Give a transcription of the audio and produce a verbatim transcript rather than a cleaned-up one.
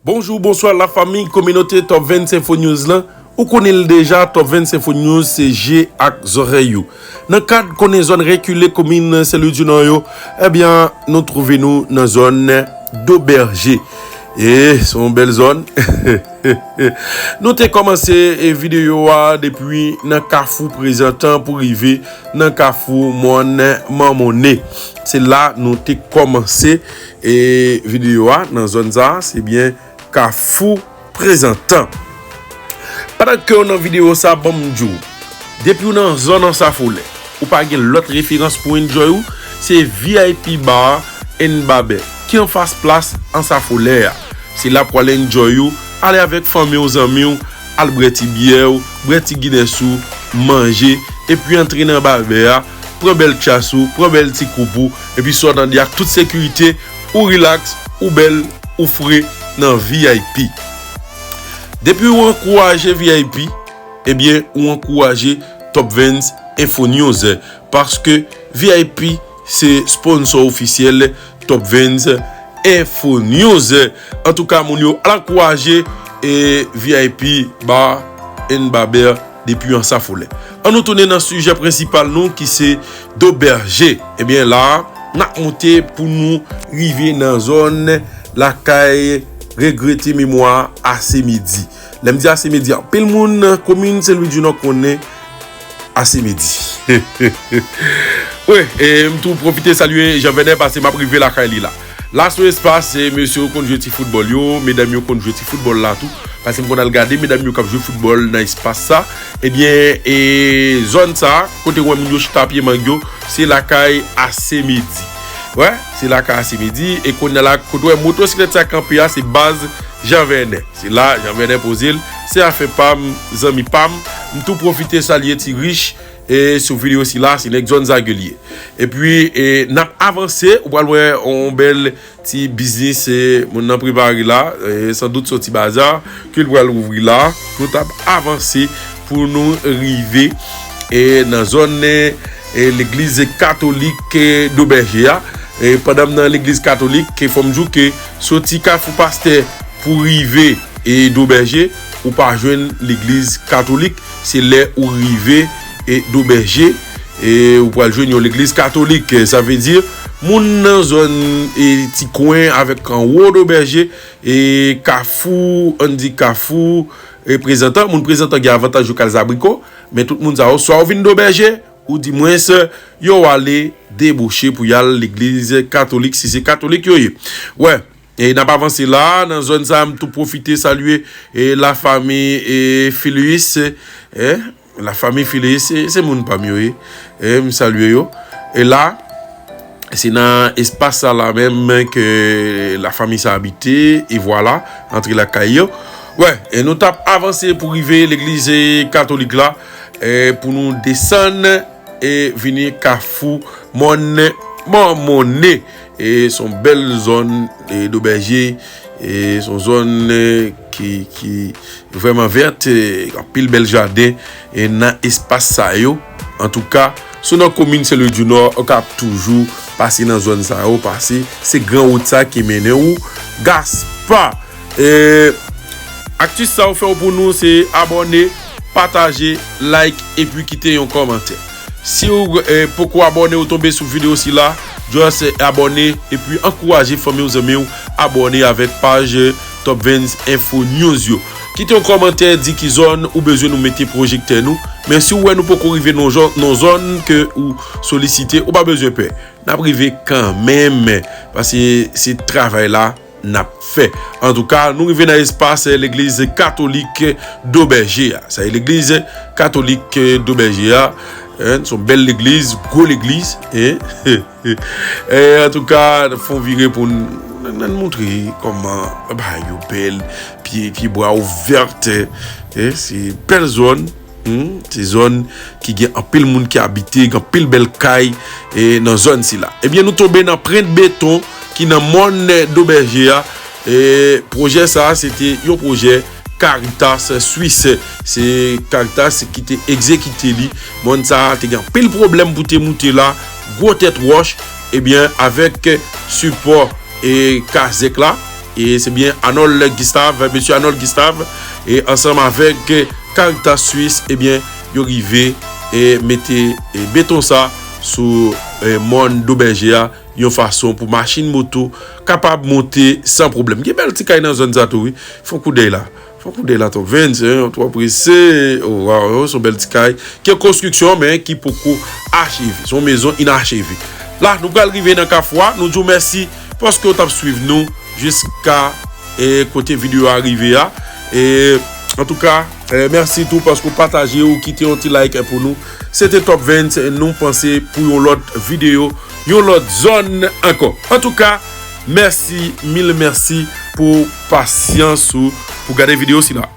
Bonjou, bonswa lafanmi, kominote Top Vens Info News lan. Ou konnen l deja, Top Vens Info News se je ak zòrèy ou. Nan kad konnen zòn rekile komin Sen Lwi di Nò yo, ebyen, nou twouve nou nan zòn Dobèje. E, se yon bèl zòn. Nou te kòmanse e videyo a depi nan Kafou Prezantan pou rive nan Kafou Mòn Manmonnen. Se la nou te kòmanse e videyo a nan zòn sa a, se byen Kafou Prezantan. Pandan ke w nan videyo sa, ban m di w, depi w nan zòn Ansafolè, ou pa gen lòt referans pou enjoy ou, se V I P Bar and Barber ki anfas plas Ansafolè a. Se la pou al enjoy ou, ale avèk fanmi w, zanmi w, al bwè ti byè w, bwè ti Guinness ou, manje, epi antre nan babè a, pran bèl tchas ou, pran bèl ti koup ou, epi sa w tande ak tout sekirite, ou rilaks, ou bèl, ou fre nan V I P. Depi w ankouraje V I P, ebyen, ou ankouraje Top Vens Info News, paske V I P se sponsò ofisyèl Top Vens Info News. Antouka, moun yo, al ankouraje e V I P Bar and Barber depi Ansafolè. Ann nou tounen nan sijè prensipal nou ki se Dobèje. Ebyen la, n ap monte pou nou rive nan zòn lakay regrete memwa Asemedi. Lè m di Asemedi, anpil moun nan komin Sen Lwi di Nò konnen Asemedi. Wi, e m tou pwofite salye Jan Vènè paske m ap rive lakay li la. La sou espas, e mesye yo konn jwe ti foutbòl yo, medam yo konn jwe ti foutbòl la tou. Paske m konn al gade medam yo k ap jwe foutbòl nan espas sa. Ebyen, e zòn sa, kote w wè moun yo chita pye mang yo, se lakay Asemedi. Wè, se lakay Asemedi. E kounye a la, kote w wè motosiklèt sa kanpe a, se baz Jan Vènè. Se la, Jan Vènè poze l. Se afè pa m, zanmi pa m. M tou pwofite salye Ti Rich, e sou videyo sila, se nèg zòn Zagwe li ye. Epi, e, n ap avanse, ou pral wè yon bèl ti biznis, e, moun nan prepare la, e, sandout se yon ti baza ke l pral ouvri la. Nou t ap avanse pou nou rive, e, nan zòn, e, e, legliz katolik, e, Dobèje a. E, pandan m nan legliz katolik, e, fò m di w ke soti Kafou Pastè pou rive, e, Dobèje, ou pa jwenn legliz katolik. Se lè ou rive, e, Dobèje, e, ou pral jwenn yon legliz katolik. Sa vle di, moun nan zòn, e, ti kwen avèk anwo Dobèje, e, Kafou, ann di Kafou, e, Prezantan. Moun Prezantan gen avantaj yo k al Zabriko, men tout moun sa yo, swa yo vin Dobèje, ou di mwens, yo ale debouche pou y al legliz katolik, si se katolik yo ye. Wè, e n ap avanse la, nan zòn sa, m tou pwofite salye, e, lafanmi, e, Filius, e, lafanmi Filius, se, se moun pa m yo ye, e, m salye yo. E la, se nan espas sa la menm ke lafanmi sa abite, e vwala, antre lakay yo. Wè, e nou t ap avanse pou rive legliz, e, katolik la, e, pou nou desann, e, vini Kafou Mòn Manmonnen. E se yon bèl zòn, e, Dobèje, e se yon zòn, e, ki, ki vrèman vèt, e, anpil bèl jaden, e, nan espas sa yo. Antouka, si w nan komin Sen Lwi di Nò, ou ka toujou pase nan zòn sa yo, pase se gran wout sa ki mennen ou Gaspa. E, aktis sa yo fè w pou nou, se abòne, pataje, like, epi kite yon kòmantè. Si w, e, poko abòne, ou tonbe sou videyo sila, just, e, abòne, epi ankouraje fanmi w, zanmi w, abòne avèk paj, e, Top Vens Info News yo. Kite yon kòmantè, di ki zòn ou bezwen nou mete pwojektè nou. Men si w wè nou poko rive nan zòn, nan zòn ke ou solisite, ou pa bezwen pè. N ap rive kanmenm, paske se travay la n ap fè. Antouka, nou rive nan espas, e, legliz katolik Dobèje a. Sa e legliz katolik Dobèje a. Hein, se yon bèl legliz, gwo legliz, hein. E, antouka, fè yon vire pou n, n, n montre kòman bagay yo bèl, pye, pye bwa yo vèt, hein, se bèl zòn. Hmm, se zòn ki gen anpil moun ki abite, gen anpil bèl kay, e, nan zòn sila. Ebyen, nou tonbe nan pwent beton ki nan mòn Dobèje a. E, pwojè sa a, se te yon pwojè Caritas Suisse. Se Caritas ki te egzekite li. Mòn sa a te gen anpil pwoblèm pou te moute la, gwo tèt wòch. Ebyen, avèk sipò, e, kazèk la, E se byen Arnold Gustave, mesye Arnold Gustave, e ansanm avèk Caritas Suisse, ebyen, yo rive e mete e beton sa sou e mòn Dobèje a, yon fason pou machin moto kapab monte san pwoblèm. Gen bèl ti kay nan zòn sa tou, wi. Fè yon koudèy la. Fè yon koudèy la, Top Vens, hein, twò prese. Oh, waw, se yon bèl ti kay. Ki an konstriksyon, men ki poko acheve. Se yon mezon inacheve. La, nou pral rive nan Kafou a. Nou di w mèsi paske w t ap swiv nou jiska e kote videyo a rive a. E antouka, e, mèsi tou paske w pataje, ou kite yon ti like pou nou. Se te Top Vens, nou panse pou yon lòt videyo, yon lòt zòn ankò. Antouka, mèsi, mil mèsi pou pasyans ou, pou gade videyo sila.